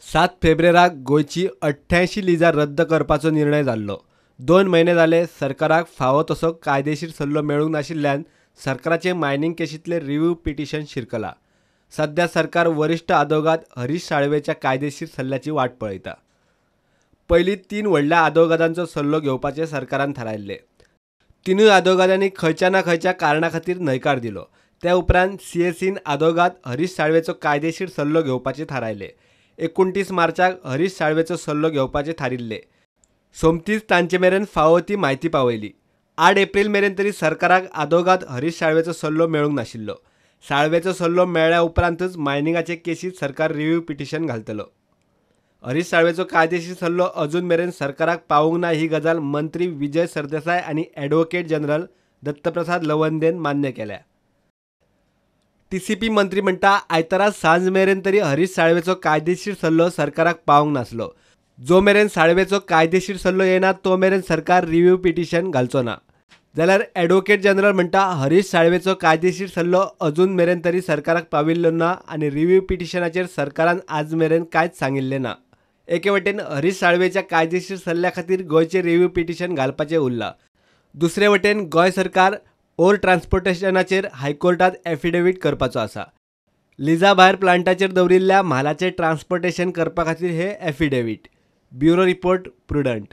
7 फेब्रेराक गोंयची 88 लिजां रद्द करपाचो निर्णय जाल्लो. 2 म्हयने जाले सरकाराक फावो तसो कायदेशीर सल्लो मेळूंक नाशिल्ल्यान सरकाराचें मायनिंग केशींतलें रिव्यू पिटिशन शिरकलां. सध्या सरकार वरिश्ठ आदोगाद हरीश साळवेच्या कायदेशीर सल्ल्याची वाट पळयता. पयलीं 3 व्हडल्या आदोगादांचो सल्लो घेवपाचें सरकारान थारायल्लें. 3 आदोगादांनी खंयच्या ना खंयच्या कारणा खातीर न्हयकार दिलो. त्या उपरांत सीएसीन आदोगाद हरीश साळवेचो कायदेशीर सल्लो घेवपाचें थारायलें. 29 मार्चाक हरीश साळवेचो सल्लो घेवपाचें थारिल्लें. सोमतीच तांचे मेरेन फावो ती म्हायती पावयली. 8 एप्रील मेरेन तरी सरकाराक आदोगाद हरीश साळवेचो सल्लो मेळूंक नाशिल्लो. साळवेचो सल्लो मेळ्ळ्या उपरांतच मायनिंगाचे केशींत सरकार रिव्यू पिटिशन घालतलो. हरीश साळवेचो कायदेशीर सल्लो अजून मेरेन सरकाराक पावूंक ना ही गजाल मंत्री विजय सरदेसाय आनी ॲडव्होकेट जनरल दत्तप्रसाद लवंदेन मान्य केल्या. टीसीपी मंत्री म्हणटा आयतारा सांज मेरेन तरी हरीश साळवेचो कायदेशीर सल्लो सरकाराक पावूंक नासलो. जो मेरेन साळवेचो कायदेशीर सल्लो येना तो मेरेन सरकार रिव्यू पिटिशन घालचो ना. जाल्यार ॲडव्होकेट जनरल म्हणटा हरीश साळवेचो कायदेशीर सल्लो अजून मेरेन तरी सरकाराक पाविल्लो ना आनी रिव्यू पिटिशनाचेर सरकारान आज मेरेन कांयच सांगिल्लें ना. एके वटेन हरीश साळवेच्या कायदेशीर सल्ल्या खातीर गोंयचें रिव्यू पिटिशन घालपाचें उरलां. दुसरे वटेन गोंय सरकार ओर ट्रान्सपोर्टेशनाचेर हायकोर्टांत एफिडेवीट करपाचो आसा. लिजा भायर प्लांटाचेर दवरिल्ल्या म्हालाचें ट्रान्सपोर्टेशन करपा खातीर हे एफिडेवीट. Bureau report, Prudent.